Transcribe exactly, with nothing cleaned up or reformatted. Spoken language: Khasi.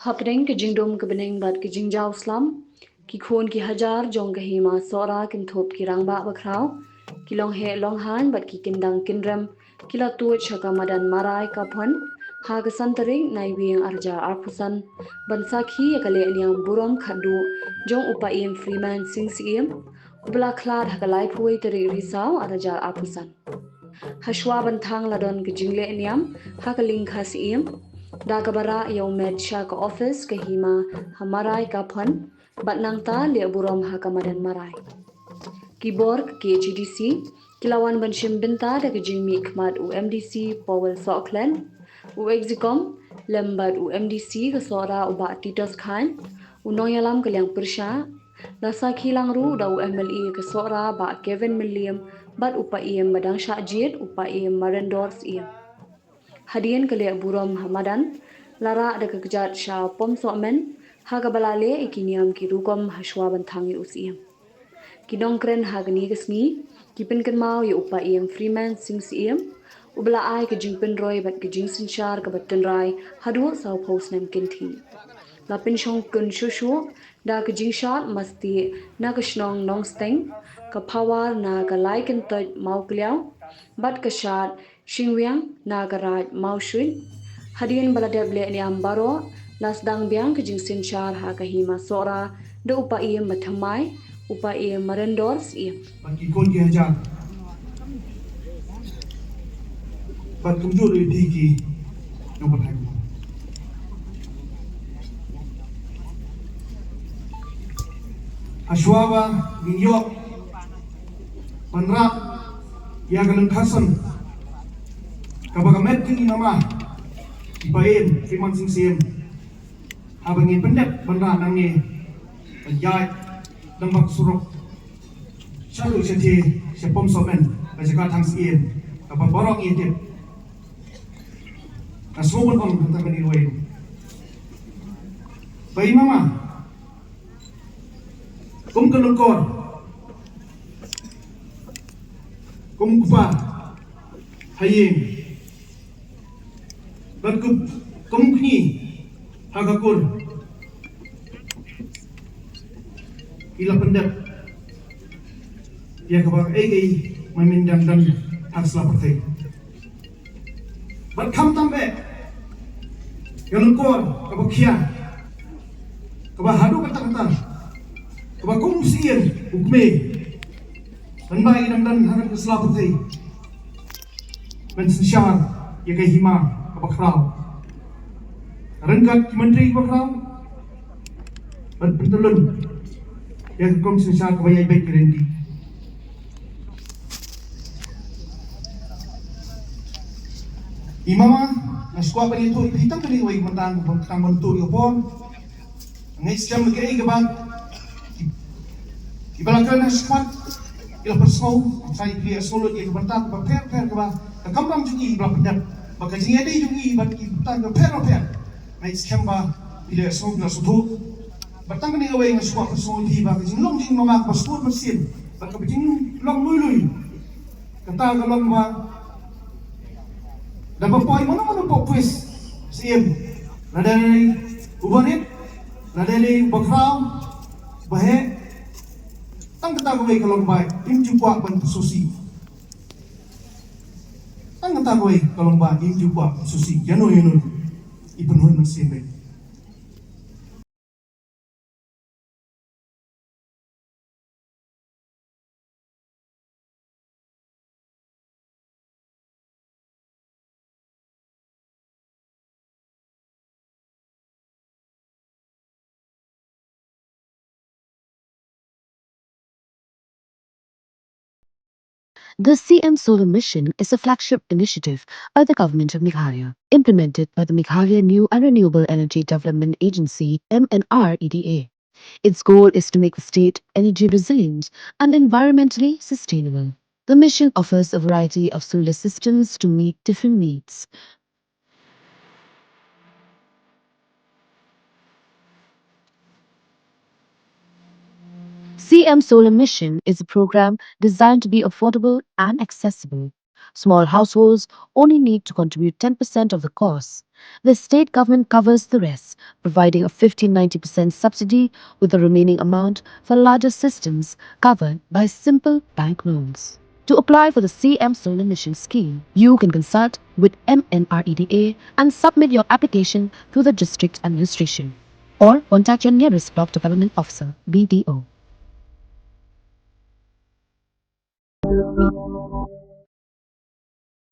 Hapdeng ka jingdum ka bneng bad ka jingjaw slem, ki khun ki hajar jong ka Hima Sohra kynthup ki rangbah bakhraw, ki longheh longhain bad ki kyndang kynrem, ki la tuid sha ka madan Marai Kaphon ha ka san tarik Naiwieng arhajar arphew san ban sakhi ïa ka lehniam burom khatduh jong u Paiem Freeman Sing Syiem, uba la khlad ha ka laiphew wei tarik Risaw arhajar arphew san. Hashwa ban thang la don ka jinglehniam ha ka lyngkha Syiem, da kaba rah ïa u met sha ka ophis ka Hima ha Marai Kaphon, bad nangta leh burom ha ka madan Marai. Ki bor ka K H A D C ki la wan ban shim bynta da ka jingmihkhmat u M D C Powell Sohkhlet, u Executive lem bad u M D C ka Sohra u Bah Titos Chyne, u nongïalam ka liang pyrshah, la sakhi lang ruh da u M L A ka Sohra Bah Kevin Mylliem bad u Paiem ba dang shah jied u Paiem Marendor Syiem. Hadien ka leh burom ha madan, la rah da ka kjat sha Pom Sohmen, ha kaba la leh ïa ki niam ki rukom hashwa ban thang ïa u Syiem. Ki nongkren ha kane ka sngi ki pynkynmaw ïa u Paiem Freeman Sing Syiem, uba la ai ka jingpynroi bad ka jingsynshar kaba tynrai haduh sawphew snem kynthih. La pynshongkun shuh shuh da ka jingshad masti na ka shnong Nongsteng, ka Phawar na ka Laikyntoit Mawkliaw, bad ka shad Shingwiang na ka Raid Mawshuit. Hadien ba la dep lehniam baroh, la sdang biang ka jingsynshar ha ka Hima Sohra da u Paiem ba thymmai, u Paiem Marendor Syiem. Bad ki khun ki hajar. Bad kumjuh ruh ïa phi ki nongpynhap. Hashwa ba ngin ïoh ban rah ïa ka lyngkha san kaba ka met jong i mama, i Paiem Freeman Sing Syiem, haba ngin pyndep ban rah nangne ban ïaid lem bad surok sha ruh sha thie sha Pom Sohmen, ka jaka thang Syiem kaba baroh ngi tip. Nga sngew ban ong hangta kane kawei. Ba i mama, kum ka lyngkor, kum u kpa ha ïing, bad kum, kum u kñi ha ka kur, i la pyndep ïa kaba kaei kaei ma i dang don ha ka sla pyrthei. Bad khamtam eh ka lyngkor kaba khia, kaba haduh katta katta, kaba kum Syiem u kmie, ban ba i dang don ha ka sla pyrthei ban synshar ïa ka hima kaba khraw ryngkat ki myntri kiba khraw, ban pyntylun ïa ka rukom synshar kaba ïaid beit ka ryndit. I mama, nga sngewbha ban ïathuh ïa phi tang kane kawei, mynta tang ban tuh ïa ka por. Nga ngeit skhem kaei kaba i ba la kren ha shakhmat i la pynsngew, sa i phi ïa sngew lut ïa ka bynta kaba pher pher kaba ka kamram jong i ba la pyndep, ba ka jingïadei jong i bad ki bynta kaba pher pher. Nga ngeit skhem ba phi la ïa sngew, phi la sngewthuh. Bad tang kane kawei nga sngewbha pynsngew ïa phi ba ka jinglong jong i mama kaba skur mynsiem bad kaba jinglong lui lui, kata ka long ba da ba poi mano mano pop quiz Syiem, lada dei uba rit, lada dei uba khraw, uba heh, tang kata kawei ka long ba im ju kwah ban pynsngewsih. Tang kata kawei ka long ba im ju kwah pynsngewsih ïano ïano i pynhun mynsiem beit. The Syiem Solar Mission is a flagship initiative by the Government of Meghalaya, implemented by the Meghalaya New and Renewable Energy Development Agency, M N R E D A. Its goal is to make the state energy resilient and environmentally sustainable. The mission offers a variety of solar systems to meet different needs. Syiem Solar Mission is a program designed to be affordable and accessible. Small households only need to contribute ten percent of the cost. The state government covers the rest, providing a fifty ninety percent subsidy, with the remaining amount for larger systems covered by simple bank loans. To apply for the C M Solar Mission scheme, you can consult with M N R E D A and submit your application through the district administration, or contact your nearest block development officer, B D O.